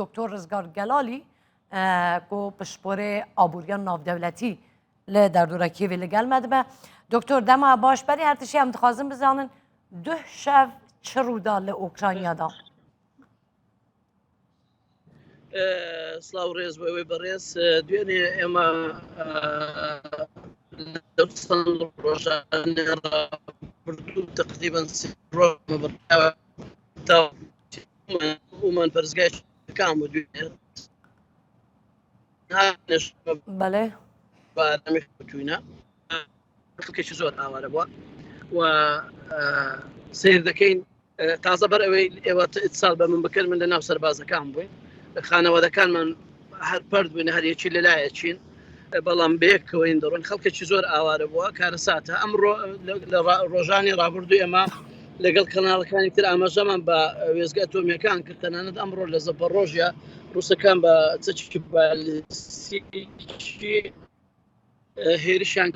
دکتۆر ڕزگار گەلالی کو پسپۆرێ ئابووریان ناودەولەتی لە دەردورە کیێڤێ لەگەل me dibe. دکتۆر دەما باش بەری هەر تشتی em dixwazin bizanin duh şev çi rûda li Ûkranyada? سڵاو ڕێز بۆ ئێوەی بەڕێز دوێنێ ئێمە لەو چەند ڕۆژانە ڕابردوو تقریبا سێ ڕۆژ بڕیاوە تا ئومان پەرستگای کام و دوێنێ بەڵێ توینە خەڵکێکی زۆر ئاوارە بووە و سیر دەکەین تازە بەر ئەوەی ئێوە اتصال بە من بکەن من لە ناو سەربازەکان بووین خانەوادەکانمان هەر پرد بووین هەر یەکی لەلایەکین بەڵام بەیەکەوەین دەڕۆن خەڵکێکی زۆر ئاوارە بووە کارەساتە ئەمڕۆ لە ڕۆژانی ڕابردوو ئێمە لەگەڵ کەناڵەکانی تر ئاماژەمان بە وێزگە ئەتۆمیەکان کرد تەنانەت ئەمڕۆ لە زەپەڕۆژە ڕووسەکان بە چەکی بالیستیکی هێرشیان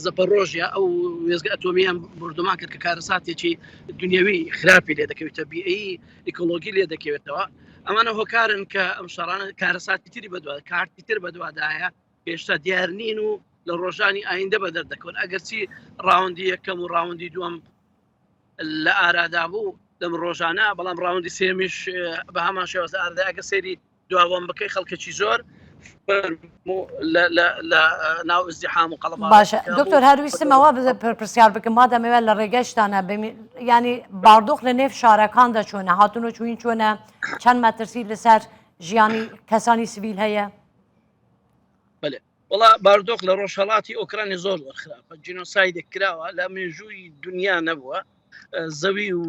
زەپەڕۆژیا ئەو وێزگە ئەتۆمیان بردومان کرد کە کارەساتێکی دنیاوی خراپی لێ دەکەوێتە بیئەی ئیکۆلۆگی لێ دەکەوێتەوە ئەمانە هۆکارن کە ئەم شەڕانە کارەساتی تری بەدوا کارتی تر بەدوادایە هێشتا دیار نین و لە ڕۆژانی ئایندە بە دەردەکەون ئەگەرچی ڕاوندی یەکەم و ڕاوندی دووەم لە ئارادا بوو لەم ڕۆژانە بەڵام ڕاوندی سێمیش بە هەمان شێواز ئاردا ئەگە سەیری دواوەم بکەی خەڵکێکی زۆر لە ناو ئزدحام و قەڵەباڵغی باشە دکتۆر هەر ویستم ئەوە پرسیار بکەم مادەمەوە لە ڕێگەشتانە ینی باردۆخ لە نێو شارەکاندا چۆنە هاتون و چوین چۆنە چەند مەترسی لەسەر ژیانی کەسانی سڤیل هەیە؟ بەێ وڵا باردۆخ لە ڕۆژهڵاتی ئۆکرانی زۆر زۆر خراپە جینۆسایدێک کراوە لە مێژووی دنیا نەبووە زەوی و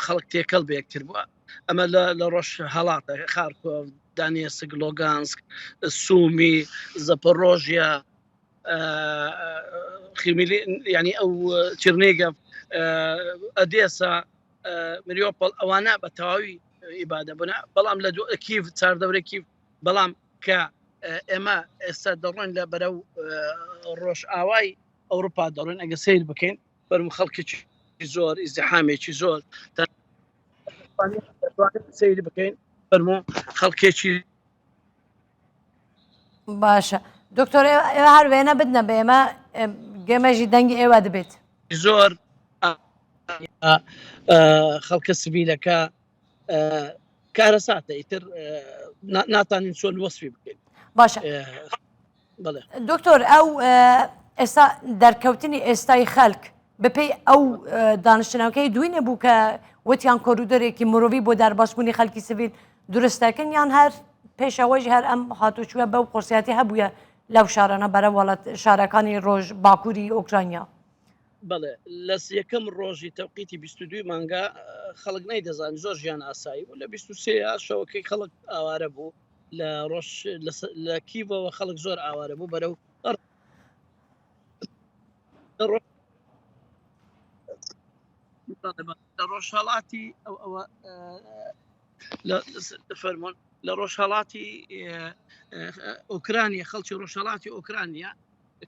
خەڵک تێکەڵ بە یەکتر بووە ئەمە لە ڕۆژ هەڵاتە خارکۆڤ دانێسک لۆگانسک سومی زەپەڕۆژیا خیمیلی ینی ئەو چرنێگە ئەدێسا مریۆپڵ ئەوانە بە تەواوی ئیبادە بوون بەڵام لە دوو کیف چاردەورە کیف بەڵام کە ئێمە ئێستا دەڕۆین لە بەرەو ڕۆژئاوای ئەوروپا دەڕۆین ئەگە سیر بکەین بەرم خەڵکێکی زۆر ئیزدحامێکی زۆر سەیری بکەین فەرموو خەڵکێکی باشە دکتۆر ئێوە هەر وێنە بدنە بە ئێمە گەمەژی دەنگی ئێوە دەبێت زۆر خەڵکە سڤیلەکە کارەساتە ئیتر ناتانین چۆن وەسفی بکەین باشە دکتۆر ئەو ئێستا دەرکەوتنی ئێستای خەلک بەپێی ئەو دانیشتنەکەی دوینێ بوو کە وتیان کۆریدۆرێکی مرۆڤی بۆ دەربازبوونی خەلکی سڤیل دروست دەکەن یان هەر پێشەوەش هەر ئەم هاتوچوە بەو قورسیاتی هەبووە لەو شارانە بەرە وڵات شارەکانی ڕۆژ باکووری ئۆکرانیا. بەڵێ لە یەکەم ڕۆژی تەوقیتی 22 مانگا خەڵک نەیدەزانی زۆر ژیان ئاسایی بوو لە 23 شەوەکەی خەڵک ئاوارە بوو لە ڕۆژ لە کیڤەوە خەڵک زۆر ئاوارە بوو بەرەو لە ڕۆژهڵاتی ئەو ئەوە فەرمۆن لە ڕۆژهڵاتی ئۆکرانیا خەڵکی ڕۆژهڵاتی ئۆکرانیا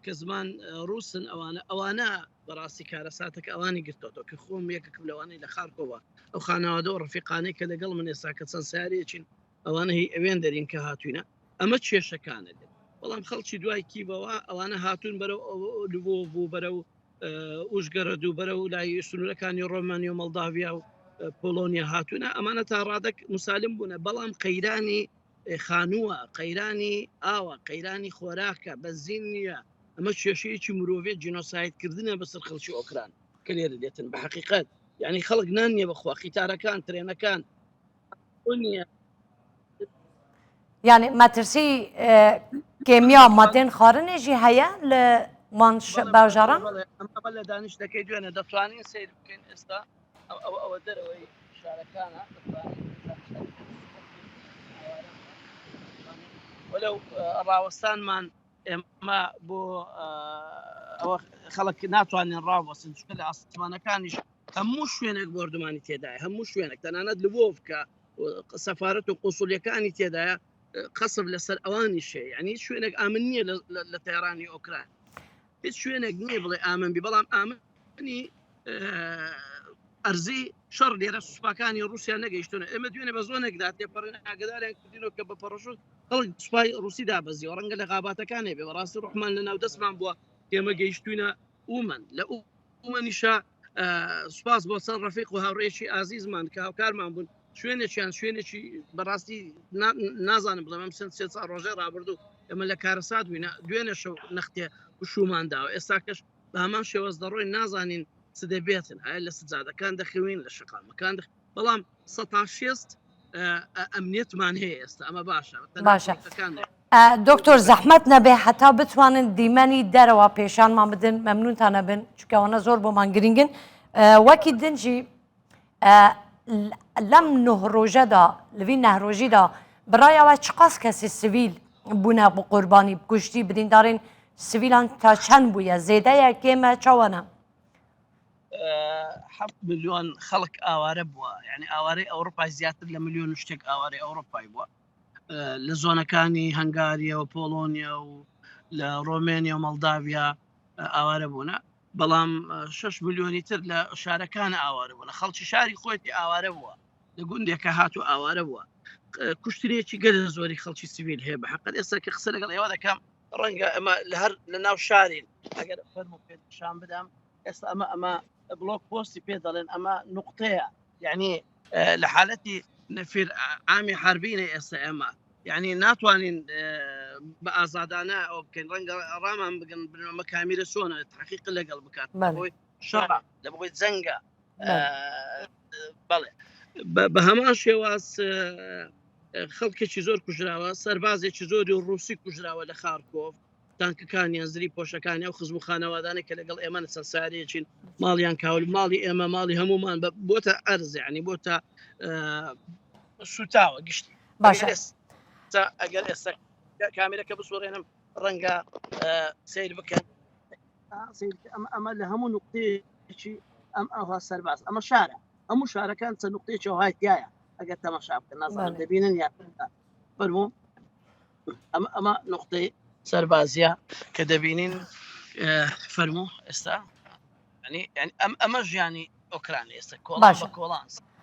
کە زمان ڕوسن ئەوانە ئەوانە بەڕاستی کارەساتەکە ئەوانی گرتۆتەوە کە خۆم یەکێکم لەوانەی لە خارکۆوە ئەو خانەوادە و ڕفیقانەی کە لەگەڵ من ئێستا کە چەند سیارەیەکین ئەوانە هی ئەوێن دەرین کە هاتوینە ئەمە کێشەکانە دێت بەڵام خەڵکی دوای کیبەوە ئەوانە هاتوون بەرەو لڤۆڤ و بەرەو ئوشگەرەد و بەرەو لای سنوورەکانی ڕۆمانی و مەڵداڤیا و پۆلۆنیا هاتوونە ئەمانە تا ڕادەک مسالم بوونە بەڵام قەیرانی خانووە قەیرانی ئاوە قەیرانی خۆراکە بەنزین نییە ئەمە کێشەیەکی مرۆڤێت جینۆسایدکردنە بەسەر خەڵکی ئۆکران کە لێرە دێتن بە حقیقت یعنی خەڵک نان نییە بەخوا قیتارەکان ترێنەکان نییە یعنی مەترسی کێمیا مادێن خواردنێ ژی هەیە لە وان باژاران ئەمە لە دانیشتەکەی دوێنێ دەتوانین سیر بکەین ئێستا ئەوە ئەوە دەرەوەی شارەکانە وەلو ڕاوەستانمان ئێمە بۆ ئەوە خەڵک ناتوانین ڕاوەستن چونکە لە ئاسمانەکانیش هەموو شوێنێک بۆردومانی تێدایە هەموو شوێنێک تەنانەت لڤۆڤ کە سەفارەت و قوسولیەکانی تێدایە قەسف لەسەر ئەوانی شێ یعنی شوێنێک ئامن نییە لە تەیرانی ئۆکران هیچ شوێنێک نییە بڵێ ئامن بی بەڵام ئامنی. ئەرزی شەڕ لێرە سوپاکانی ڕووسیا نەگەیشتونە ئێمە دوێنێ بە زۆنێکدا تێپەڕین ئاگداریان کردینەوە کە بە پەڕەشوت خەڵک سوپای ڕووسی دابەزیوە ڕەنگە لە غاباتەکانێ بێ بەڕاستی ڕۆحمان لە ناو دەستمان بووە ئێمە گەیشتوینە ئومەن لە ئومەنیشە سوپاس بۆ چەند ڕەفیق و هاوڕێکی ئازیزمان کە هاوکارمان بوون شوێنێکیان شوێنێکی بەڕاستی نازانم بڵێم ئەم چەند سێ چوار ڕۆژەی ڕابردوو ئێمە لە کارەسات بووینە دوێنێ شەو نەختێ پشوومان داوە ئێستا کەش بە هەمان شێوەز دەڕۆین نازانین چ دەبێتن ئایا لە سجادەکان دەخەوین لە شەقامەکان دەخ... بەڵام 160 ئەمنیەتمان هەیە ئێستا ئەمە باشە باشە دکتۆر زەحمەت نەبێ هەتا بتوانن دیمەنی دەرەوە پێشانمان بدەن مەمنونتان نەبن چکەوەنە زۆر بۆمان گرنگن وەکی دنجی لەم نه ڕۆژەدا لەوی نەهرۆژیدا بڕایەوە چقاس کەسی سڤیل بوونە بۆ قوربانی کوشتی بریندارین سڤیلان تا چەند بووە زێدەیە کێمە چاوانە؟ حەفت ملیۆن خەڵک ئاوارە بووە یعنی ئاوارەی ئەوروپای زیاتر لە ملیۆن و شتێک ئاوارەی ئەوروپای بووە لە زۆنەکانی هەنگاریە و پۆڵۆنیا و لە ڕۆمێنیا و مەلداویا ئاوارە بوونە بەڵام 6 ملیۆنی تر لە شارەکان ئاوارە بوون خەڵکی شاری خۆیتی ئاوارە بووە لە گوندێکە هاتو ئاوارە بووە کوشتنێکی گەلە زۆری خەڵکی سیویل هەیە بە حقت ئێستا کە قسە لەگەڵ ئێوە دەکەم ڕەنگە ئەمە لە هەر لە ناو شارین ئەگەر فەرموو پێ نیشان بدەم ئێستا ئەمە ئەمە بلۆک پۆستی پێ دەڵێن ئەمە نقطەیە یعنی لە حالەتی نەفیر عامی حربینە ئێستا ئێمە یعنی ناتوانین بە ئازادانە ئەو بکەین ڕەنگە ڕامان بگەن بنەمە کامیرە چۆنە تحقیق لەگەڵ بکات بۆی شەڕ لە بۆی جەنگە بەڵێ بە هەمان شێواز خەڵکێکی زۆر کوژراوە سەربازێکی زۆری و ڕوسی کوژراوە لە خارکۆف تانکەکانیان زری پۆشەکانی ئەو خزم و خانەوادانە کە لەگەڵ ئێمە چەند سارێکین ماڵیان کاول ماڵی ئێمە ماڵی هەمومان بۆتە ئەرز ینی بۆتە سوتاوە گشتی باشە ئەگەر ئێستا کامێرەکە بسوڕێنم ڕەنگە سیر بکەن ئەمە ئەمە لە هەموو نقطەیەکی ئەم ئەوها سەرباز ئەمە شارە هەموو شارەکان چەند نقطەیەکی ئەوهای تایە ئەگەر تەماشا بکەن نازانم دەبینن یا فەرموو ئەمە ئەمە نقطەی سەربازیە کە دەبینین فەرموو ئێستا ئەم ئەمە ژیانی ئۆکران ئێستا کۆڵان بە کۆڵان.